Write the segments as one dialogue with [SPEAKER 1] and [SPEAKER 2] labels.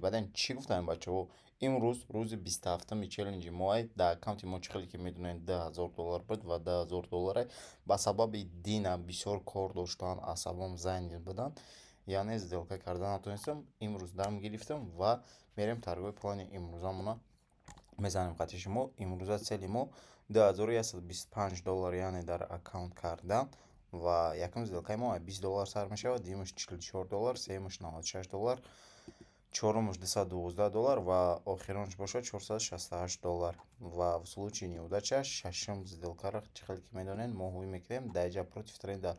[SPEAKER 1] Баъдан чӣ гуфтам, бачаҳо? Имрӯз рӯзи 27-уми челленҷи моай. Дар аккаунти мо, чӣ хеле ки медонед, 2000 доллар буд ва 2000 долларе ба сабаби дина бисёр кор доштан, асабом занят буданд, яъне сделка карда натонистам. Имрӯз дам гирифтам ва мерем, торговый плани имрӯзамона мезанем қати шумо. Имрӯза цели мо 2125 доллар, яъне дар аккаунт кардан. Ва якум сделкаи мо 20 доллар сар мешавад, дуюмаш 44 доллар, сеюмаш 96 доллар, чорумаш 212 доллар ва охиронаш бошад 468 доллар. Ва в случае неудача шашум сделкаро, чӣ хеле ки медонед, мо ҳуй мекунем. Дар инҷа против тренда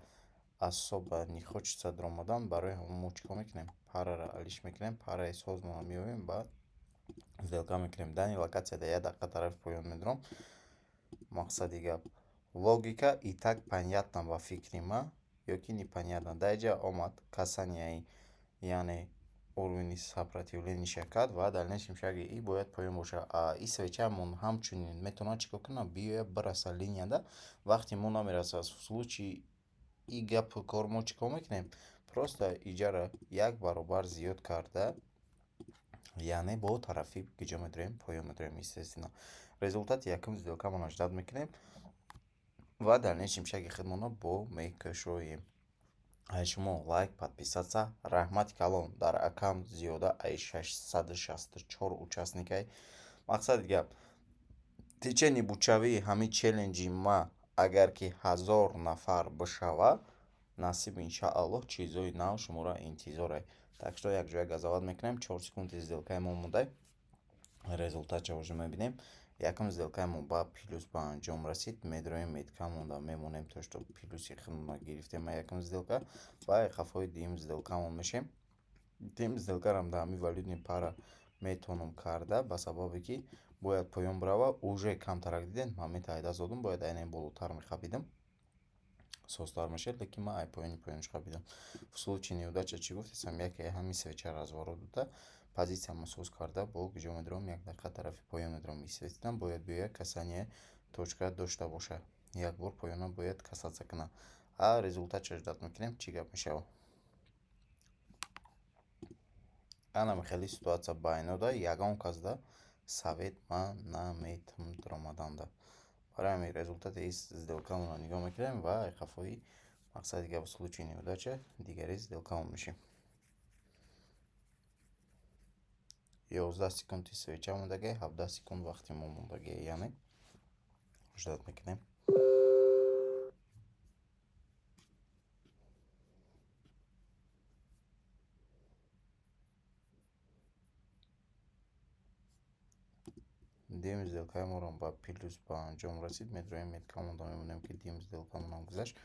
[SPEAKER 1] особо не хочется даромадан. Барои ҳамон мо чӣ кор мекунем? Параро алиш мекунем, параи созмонро меёбем ва сделка мекунем. Данный локация дар як дақиқа тарафи поён медурам. Мақсади гап, логика и так понятна ба фикри ман ё ки непонятна? Дар инҷа омад, касанияи, яъне уровни сопротивлениеша кард ва дальнейшем шаги и бояд поён бошад. А и свечаамон ҳамчунин метавонад чӣ кор кунад? Биёяд, бираса линияда. Вақте мо намерасад, в случае и гапу кор мо чӣ кор мекунем? Просто иҷара як баробар зиёд карда, яъне бо тарафи куҷо медорем? Поён медорем, естественно. Результати якум сделкамонро ждать мекунем ва дальнейшем шаги худмонро бо мекушоем. Ай шумо лайк, подписаться, раҳмати калон. Дар аккаунт зиёда ай 664 участникай. Мақсади гап, течение бучавии ҳамин челленҷи ма агар ки 1000 нафар бишавад, насиб, иншааллоҳ, чизҳои нав шуморо интизорай. Так что якҷоя газоват мекунем. 4 секунди сделкаи мо мондай, результатша уже мебинем. Якум сделкаи мо ба плюс ба анҷом расид. Медроем, меткамонда мемонем, то что плюси худмона гирифтем якум сделка, ва қафои дуюм сделкамон мешем. Дуюм сделкарам дар ҳамин валютный пара метавонам карда, ба сабабе ки бояд поён бирава. Уже камтарак дидем, момента ай даст додум, бояд айнан болотар мехабидам, созтар мешавад, лекин ман ай поёни поёнаш хабидам. В случае неудача, чӣ гуфтесам, яке ҳамин свеча разворот дода, позитсиямо соз карда, бо куҷо медурам? Як дақиқа тарафи поён медурам. Естественно, бояд биёяд, касание точка дошта бошад, як бор поёна бояд касаться кунад. А результатша ждать мекунем, чӣ гап мешавад. Анам хеле ситуация байнода ягон касда совет ман наметавонам даромаданда. Барои ҳамин результати ин сделкамонро нигоҳ мекунем ва қафои, мақсади гап, в случае неудача дигари сделкамон мешем. 11 секунди свеча мондагӣ, 17 секунд вақти мо мондагӣ, яъне ждать мекунем. Дуюм сделкаи моро ба плюс ба анҷом расид. Медроем, меткамонда мемонем, ки дуюм сделкамонам гузашт,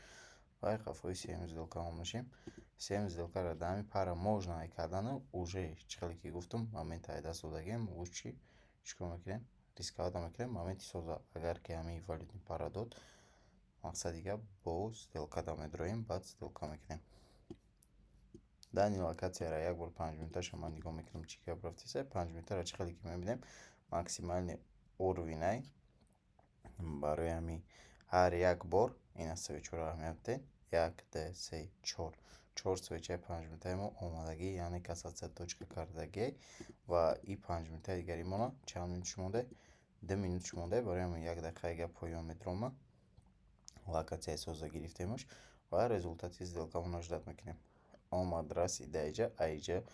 [SPEAKER 1] ва қафои сеюм сделкамон мешем. Сеюм сделкаро дар ҳамин пара можно ай кардану уже, чӣ хеле ки гуфтам, момента ай даст додагем. Лучше чӣ кор мекунем? Рисковать мекунем. Моменти соза, агар ки ҳамин валютный пара дод, мақсади гап, бо сделкада медроем, баъд сделка мекунем. Данный локацияро як бор 5 минуташа ман нигоҳ мекунам, чӣ гап рафтеса. 5 минутаро, чӣ хеле ки мебинем, максимальный уровенай. Барои ҳамин ҳар як бор ина свечаро аҳамият бидед: як, ду, се, чор, чор свечаи 5 минутаи мо омадагӣ, яъне касаться точка кардагӣ. Ва и 5 минутаи дигари моно чанд минут монда? 2 минут монда. Барои ҳамин як дақиқаи гап поён медрома, локатсияи соза гирифтемаш ва результати сделкамонро ждать мекунем. Омад, расид даиҷа, аиҷа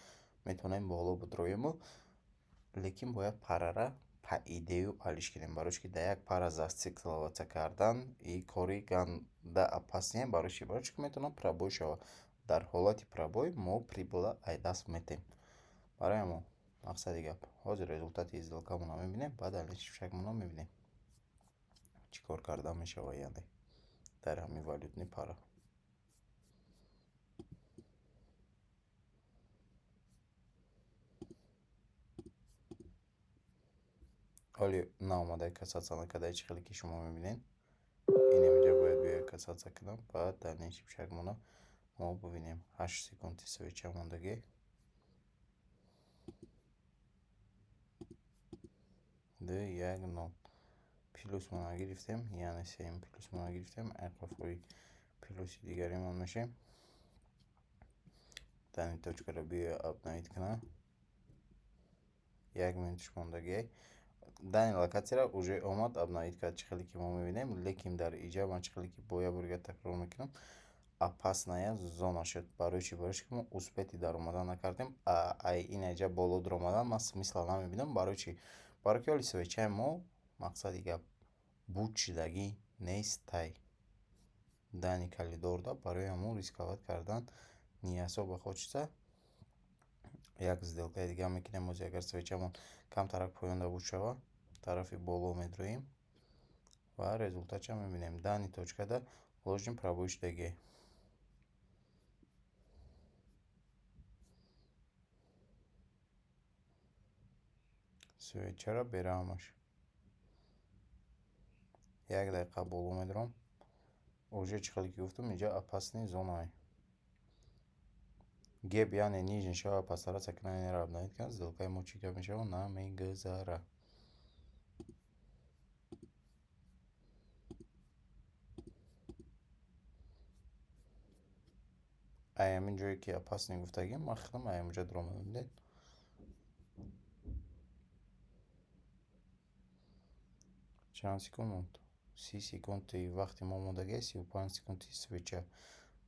[SPEAKER 1] метавонем боло бидроему, лекин бояд парара по идею алиш кунем, барои ки дар як пара зацикливаться кардан и кори ганда опасне. Барои чи? Барои чи ки метавонад пробой шавад. Дар ҳолати пробой мо прибыла ай даст метем. Барои ҳамон, мақсади гап, ҳозир результати сделкамонро мебинем, баъд алишшакмонро мебинем, чӣ кор карда мешавад, яъне дар ҳамин валютный пара. Ҳоли наомада, касаться накарда. Чӣ хеле ки шумо мебинед, инаминҷа бояд биёяд, касаться кунам, баъд дальнейший шагмона мо бубинем. 8 секунди свеча мондагӣ. Ду, як, нол. Плюсмона гирифтем, яъне сеюм плюсмона гирифтем. Айқофҳои плюси дигаримон мешем. Данный точкаро биёя обновить кунам. 1 минуташ мондагиай. Данный локатсияро уже омад, обновить кард, чӣ хеле ки мо мебинем, лекин дар иҷа ман, чӣ хеле ки бо як бори дигар такрор мекунам, опасная зона шуд. Барои чӣ? Барои чӣ ки мо успеть даромадан накардем. Ай ин иҷа боло дуромадан ман смысла намебинам. Барои чӣ? Барои ки ҳоли свечаи мо, мақсади гап, буд шидагӣ нестай данный коридорда. Барои ҳамон рисковать кардан не особо хочется. Як сделкаи дига мекунем. Ози агар свечамон камтарак поёнда буд шава, тарафи боло медроем ва результатша мебинем. Данный точкада ложный пробой шудагиай. Свечара бераҳмаш 1 дақиқа боло медорам. Уже, чӣ хеле ки гуфтам, инҷа опасный зонае. Гэп, яъне нижний шава, постараться кунад инро обновить кунад, сделкаи мо чӣ гап мешавад? Намегузара. Ай ҳамин ҷое ки опасный гуфтагим, ман худам ай ҳаминҷо дуромадам, дидед. Чанд секунд монд? 30 секунди вақти мо мондагиа, 35 секунди свеча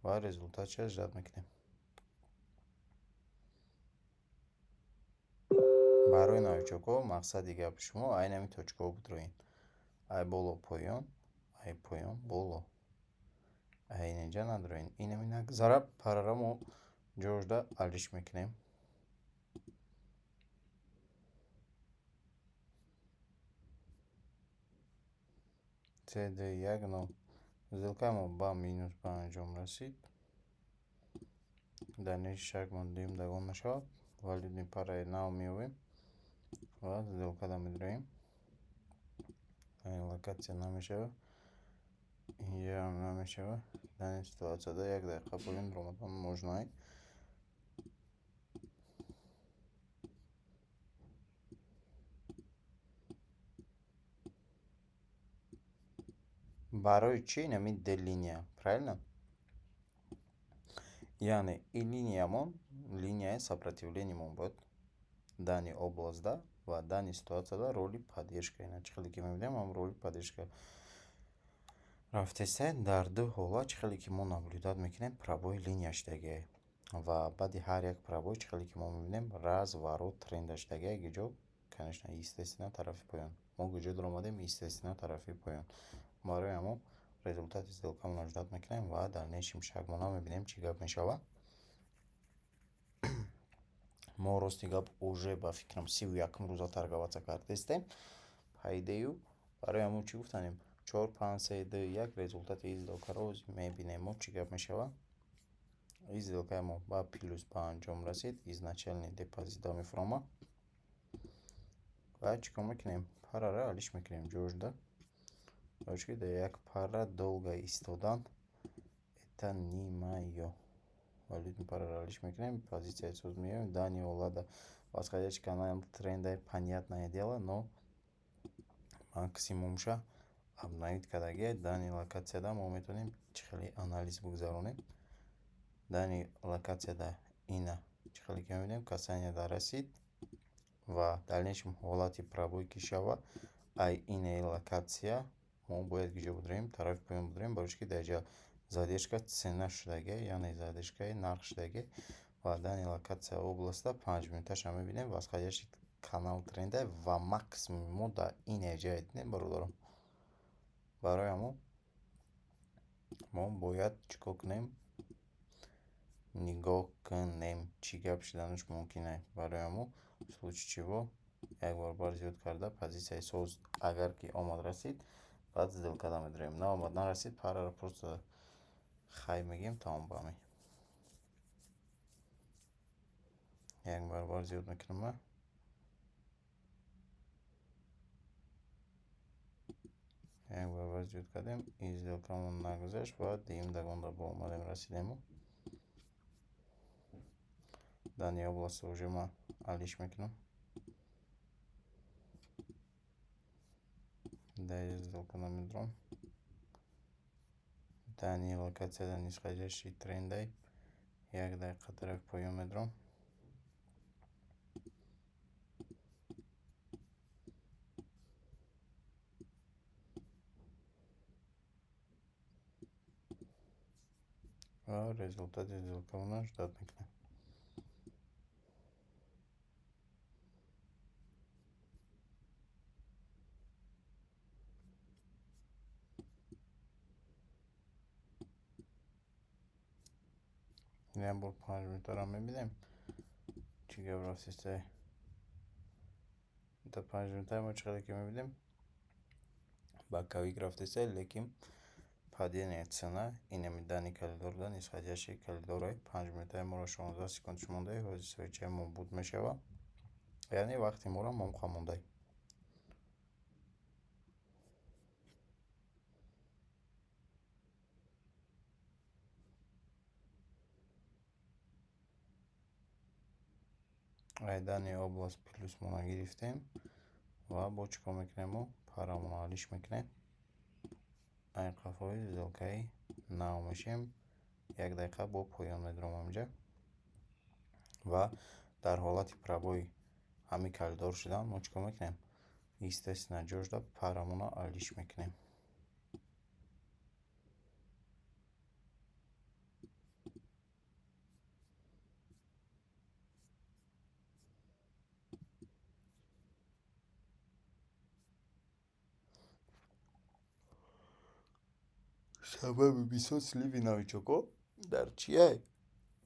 [SPEAKER 1] ва результатша ждать мекунем. Барои новичокҳо, мақсади гапи шумо айн ҳамин точкаҳо бидроед. Ай боло поён, ай поён боло. Ай инҷа надроед. Инами нагзара, парара мо ҷошда алиш мекунем. Цд як нол. Сделкаи мо ба минус ба анҷом расид. Дар ниши шаг дуюм догон мешавад. Валютный параи нав меёбем ва сделкада медроем. Локатсия намешавад. Инҷаам намешавад. Дар ин ситуатсияда 1 дақиқа поён омадан можно. Барои чӣ инами д линия, правильно? Яъне ин линиямон линияи сопротивлениямон буд данный областьда ва данный ситуатсияда роли поддержка. Ина, чӣ хеле ки мебинем, ҳам роли поддержка рафтеста. Дар ду ҳолат, чӣ хеле ки мо наблюдать мекунем, пробой линия шудагиай ва баъди ҳар як пробой, чӣ хеле ки мо мебинем, разворот тренда шудагиай. Гиҷо, конечно, естественно, тарафи поён. Мо куҷо дуромадем? Естественно, тарафи поён. Барои ҳамон результати сделкамонро ждать мекунем ва дальнейшем шагмона мебинем, чӣ гап мешавад. Мо, рости гап, уже ба фикрам, 31-ум рӯза торговаться кардестем пайдею. Барои ҳамон чӣ гуфтанем? Чор, панҷ, се, ду, як. Результати ин сделкаро мебинем мо, чӣ гап мешавад. Ин сделкаи мо ба плюс ба анҷом расид. Изначальный депозита мефуромад ва чӣ кор мекунем? Парара алиш мекунем ҷошда, барои дар як пара долго истодан это не моё. Валютный параро алиш мекунем, позитсияи соз меоем. Данный ҳолата восходящий канал тренда, понятное дело, но максимумша обновить кардагиай. Данный локатсияда мо метавонем чӣ хеле анализ бигзаронем. Данный локатсияда ина, чӣ хеле ки мебинем, касанияда расид ва дальнейшем ҳолати пробой ки шава, ай инаи локатсия мо бояд киҷо бидроем? Тарафи поён бидроем, барои чӣ ки дар инҷа задержка цена шудагиай, яъне задержкаи нарх шудагиай. Ва данный локатсия областьда 5 минуташа мебинем, восходящий канал тренда ва максимум мо дар инаи ҷае дидем, бародарон. Барои ҳамон мо бояд чӣ кор кунем? Нигоҳ кунем, чӣ гап шуданаш мумкин аст. Барои ҳамон, в случае чего, як баробар зиёд карда, позитсияи соз агар ки омад расид, баъд сделкада медроем. Наомад нарасид, параро просто хай мегӯем, тамом. Ба ҳамин як баробар зиёд мекунам. Як баробар зиёд кардем, ин сделкамон нагузашт ва дуюм догонда бо омадем, расидему. Данный областро уже ман алиш мекунам. Дар сделка намедорам. Данный локатсияда нисходящий трендай, 1 дақиқа тарафи поён медорам. Ва результати сделкамонро ждать мекунем. Як бор 5 минутаро мебинем, чӣ гап рафтистай. Дар 5 минутаи мо чӣ қадар ки мебинем, боковик рафтистай, лекин падение цена инами данный коридорда, нисходящий коридорай. 5 минутаи моро 16 секундаш мондай. Ҳозир свечаи мо буд мешавад, яъне вақти моро момқа мондай. Ай данный область плюсмона гирифтем ва бо чӣ кор мекунем? Мо парамонро алиш мекунем, ай қафои сделкаи нав мешем. Як дақиқа бо поён медурам ҳаминҷа ва дар ҳолати пробой ҳамин коридор шудан мо чӣ кор мекунем? Естественно, ҷошда парамонро алиш мекунем. Сабаби бисёр сливи новичокҳо дар чия?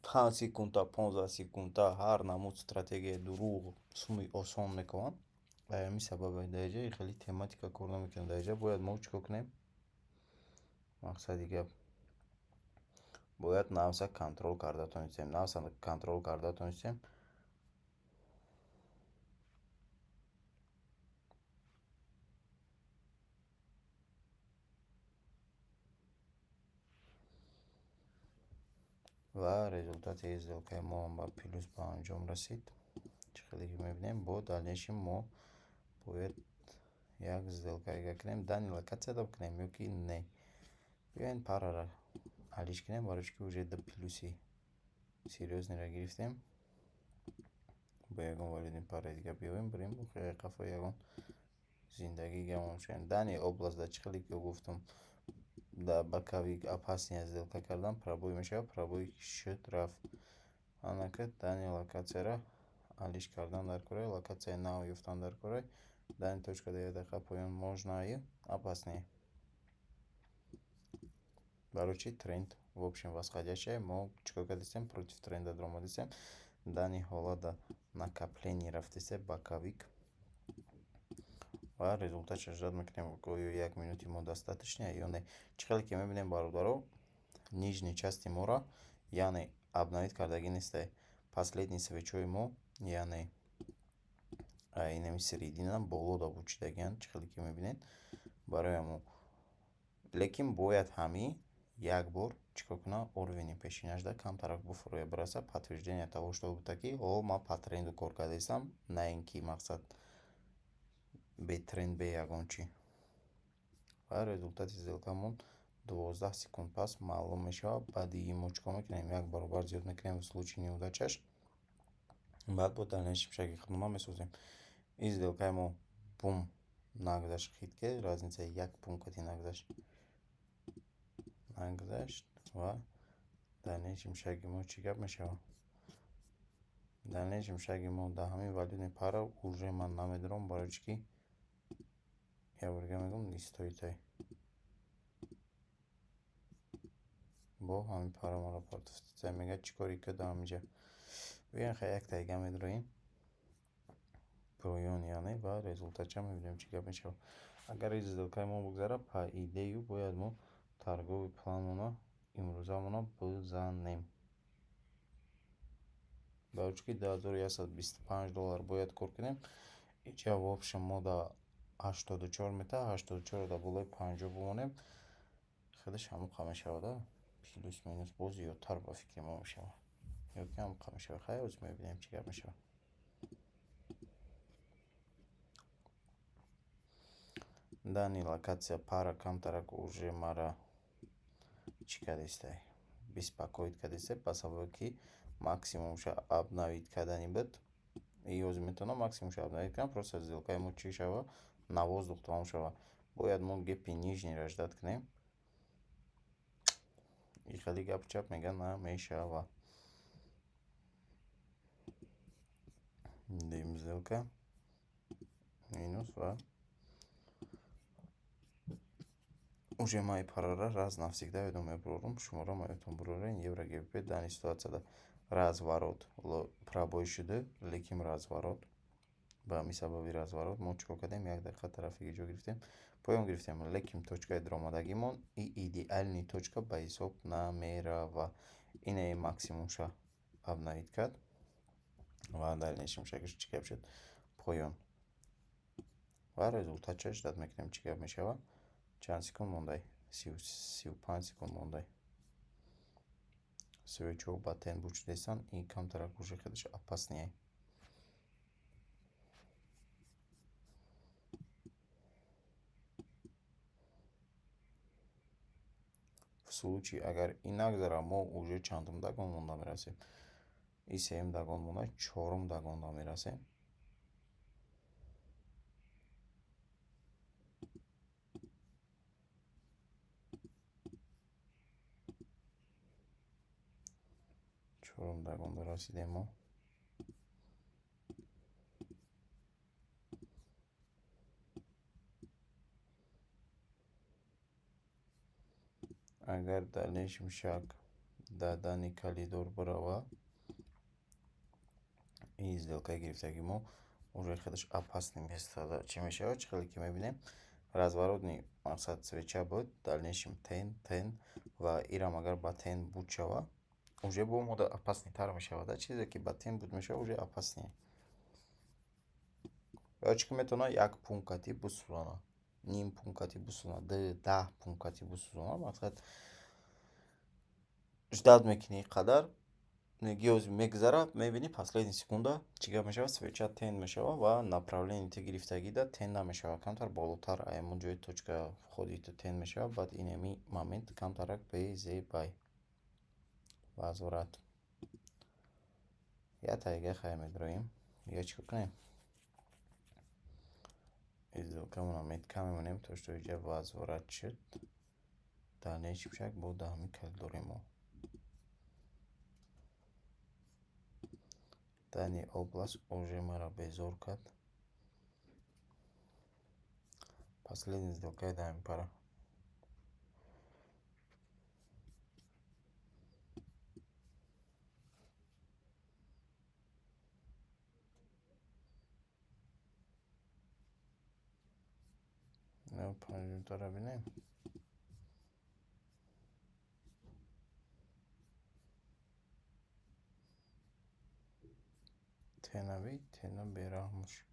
[SPEAKER 1] 5 секунда, 15 секунда ҳар намуд стратегияи дурӯғ, суми осон мекунанд. Ҳамин сабаб дар инҷа хеле тематика кор намекунад. Дар инҷа бояд мо чӣ кор кунем? Мақсади гап, бояд нафса контроль карда тонистем. Нафса контроль карда тонистем. Ва результати сделкаи мо ба плюс ба анҷом расид. Чӣ хеле ки мебинем, бо дальнейшем мо бояд як сделкаега кунем, данный локатсияда кунем ё ки не. Биёед, параро алиш кунем, барои чӣ ки уже ду плюси серьёзныйро гирифтем. Бо ягон валютный параи дига биёвем, бирем қафои ягон зиндагии гамон шавем. Данный область да, чӣ хеле ки гуфтам, дар боковик опасный сделка кардан, пробой мешавад. Пробой шуд, рафт. Анака данный локатсияро алиш кардан дар кораи, локатсияи нав ёфтан дар кораи. Данный точка да як дақиқа поён можно и опасный. Барои чӣ? Тренд в общем восходящая. Мо чӣ кор кардастем? Против тренда даромадастем. Данный ҳолат накопление рафтаста, боковик, ва результатша ждать мекунем, оё як минути мо достаточно ё не. Чӣ хеле ки мебинем, бародаро, нижней части моро, яъне, обновить кардагӣ нестай. Последний свечои мо, яъне, инами середина боло да бучидагианд, чӣ хеле ки мебинед. Барои ҳамо, лекин бояд ҳамин як бор чӣ кор кунад? Уровени пешинашда камтарак буфуроя, бираса, подтверждение того, что бута, ки о ман по тренду кор кардаистам, на ин ки мақсад бе тренд, бе ягон чӣ. Ва результати сделкамон 12 секунд пас маълум мешавад. Баъди ин мо чӣ кор мекунем? Як баробар зиёд мекунем в случаи неудачаш, баъд бо дальнейшем шаги худмона месозем. Ин сделкаи мо бум нагузашт, хит ки разницаи як пункти нагузашт. Ва дальнейшем шаги мо чӣ гап мешавад? Дальнейшем шаги мо дар ҳамин валютный пара уже ман намедонам, барои чӣ ки як бор дига мегӯям, не стоит. Бо ҳамин пара маро партофтиса, мегӯяд, чӣ кори ки дар ҳаминҷа. Биёем, хай, якта дига медроем поён, яъне, ва результатша мебинем, чӣ гап мешавад. Агар ин сделкаи мо бигзарад, по идее бояд мо торговый планмона имрӯзамона бизанем, барои чӣ ки 2125 доллар бояд кор кунем. Инҷа в общем мо да 84 мета, 84-ро дар болои 50 бимонем, худаш ҳамоқа мешавад, плюс минус боз зиёдтар ба фикри мо мешавад ё ки ҳамоқа мешавад. Хай, ҳозир мебинем, чӣ гап мешавад. Данный локация пара камтарак уже мара чӣ кардистай, беспокоить кардистай, ба сабабе ки максимумша обновить кардани буд. И ҳозир метавонам максимумша обновить кунам, просто сделкаи мо чӣ шава? На воздух тамом шава. Бояд мо гепи нижнийро ждать кунем. И хеле гапу чап мега намешава. Дуюм сделка минус ва уже ман парара раз навсегда ёдом мебурорум. Шуморо ма ёдтон бурорен. Евро ГБП данный ситуатсияда разворот пробой шуда, лекин разворот ба ҳамин сабаби разворот мо чикор кардем? Як дақиқа тарафи ҷо гирифтем, поён гирифтем, лекин точкаи даромадагимон и идеальный точка ба ҳисоб намерава. Инаи максимумша обновить кард ва дальнейшем шакш чӣ гап шуд? Поён. Ва результатша ждать мекунем, чӣ гап мешава. Чанд секунд мондай? 35 секунд мондай. Свечҳо ба тень буд шудастанд, ин камтарак уже хелеш опасный. В случае агар ин нагзара, мо уже чандум догон монда мерасем? И сеюм догон монда, чорум догонда мерасем. Чорум догонда расидем мо. Агар дальнейшем шаг дадани коридор бирава, ин сделкаи гирифтагии мо уже хелеш опасный место чӣ мешавад? Чӣ хеле ки мебинем, разворотный мақсад свеча буд, дальнейшем тень, тень ва ирам агар ба тень буд шава, уже бо мода опасныйтар мешавад. Чизе ки ба тень буд мешавад, уже опасный. Ё чӣ ки метавонад як пункт бисӯзонад, ним пункт бисӯзонад, 10 пункт бисӯзонад. Мақсад, ждать мекунӣ қадар гиёз мегузарад, мебинӣ, последний секунда чӣ гап мешавад? Свеча тень мешавад ва направление ту гирифтагида тень намешавад, камтар болотар ҳамон ҷои точка входи ту тень мешавад. Баъд инами момент камтарак безебай возврат. Я тайга хай медроем. Я чӣ кор кунем? Сделкамонро метка мемонем, то что иҷа возврат шуд. Дальнейшем шаг бо даҳами коридори мо. Данный область уже маро безор кард. Последний сделкаи даҳами пара. 5 минутаро бинем. Тенави, тена бераҳмуш.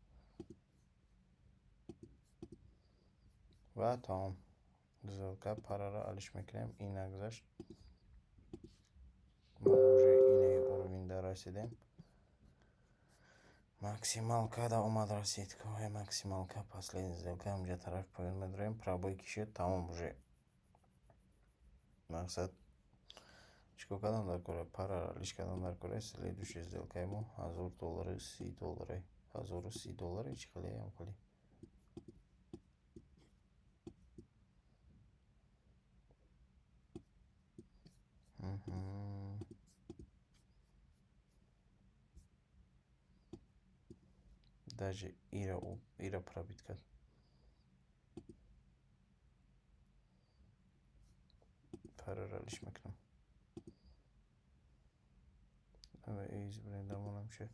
[SPEAKER 1] Ва тамом. Сделка параро алиш мекунем. Ин нагзашт. Мо уже инаи уровеньда расидем. Максималка да омад расид. Кӯҳи максималка последний сделка ҳамҷа тарафи поён медорем. Пробой ки шуд, тамом уже. Мақсад, чӣ кор кардан дар кора? Параро алиш кардан дар кора. Следующая сделкаи мо 1000 доллари 30 долларе. 1030 долларе чӣ хеле ам хеле. Даже ира пробить кард. Параро алиш мекунам. Ава избрендамонам шуд.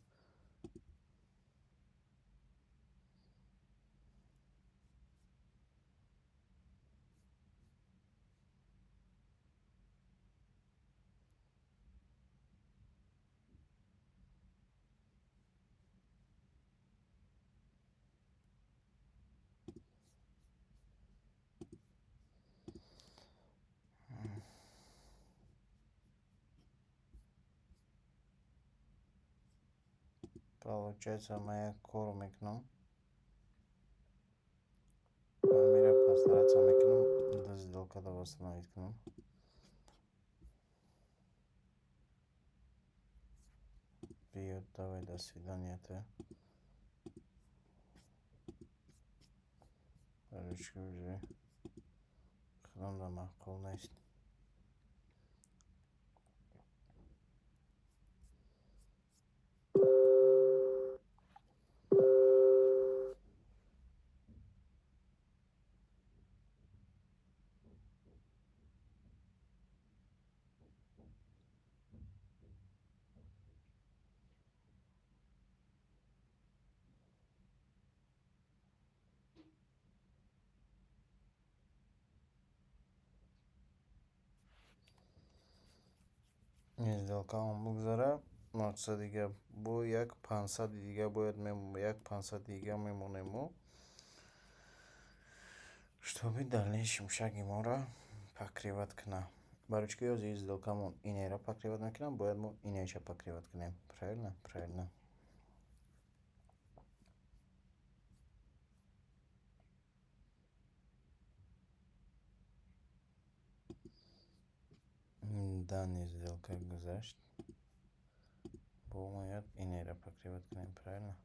[SPEAKER 1] Получается, ман як кор мекунам. Мера постараться мекунам, до сделка да восстановить кунам. Биёд, давай, до свидания ты. Короче, уже худам да маъқул нест. Сделкаам бигзара, мақсади гап, бо як 500-и дига бояд, як 500-и дига мемонем мо, чтобы дальнейший шаги моро покрывать кунад. Барои чӣ ки ҳозир сделкамон инеро покрывать мекунад, бояд мо инеша покрывать кунем. Правильно? Правильно. Данный сделка гузашт, бояд инеро покрывать кунем, правильно?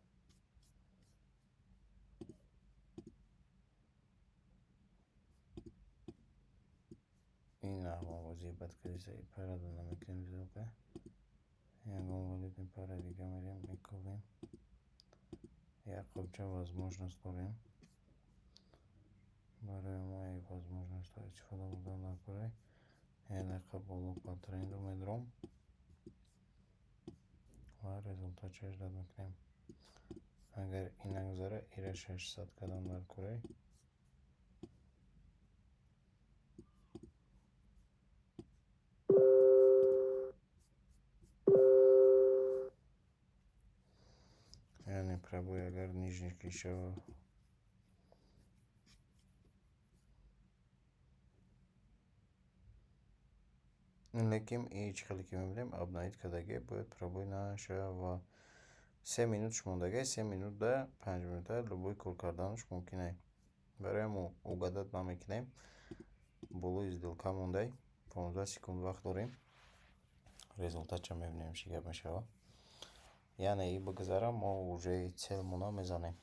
[SPEAKER 1] Ин овози бад кадиса, и парада намекунем сделка. Ягон валютный пара дига мерем, мекобем. Як қобча возможность дорем. Барои мо возможностьҳо истифода бурдан дар кораи. Як дақиқа боло по тренду медуром ва результатша ждать мекунем. Агар ин нагузара, ира 600 кардам дар кораи. Яъне пробой агар нижний ки шава, лекин и чӣ хеле ки мебинем, обновить кардагӣ, бояд пробой нашава. 3 минуташ мондагӣ, 3 минута, 5 минута любой кор карданаш мумкин ай. Барои мо угадать намекунем. Болои сделка мондай, 15 секунд вақт дорем. Результатша мебинем, чӣ гап мешавад. Яъне и бигзара, мо уже целмона мезанем.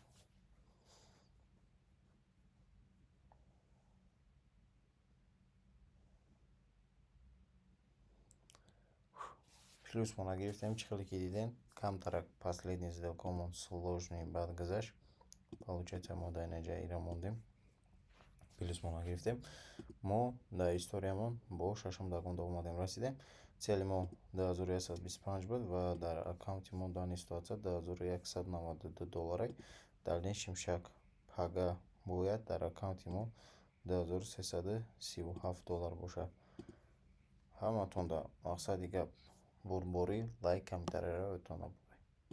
[SPEAKER 1] Плюсмона гирифтем, чӣ хеле ки дидем, камтарак последний сделкамон сложный бад гузашт. Получается, мо дар инаҷа ира мондем. Плюсмона гирифтем. Мо дар историямон бо шашум догонда омадем, расидем. Цели мо 2125 буд ва дар аккаунти мо данный ситуация 2192 долларай. Дальнейший шаг пага бояд дар аккаунти мо 2337 доллар бошад. Ҳаматонда, мақсади гап, бурдборӣ, лайк, комментарийро ёдтон набуд.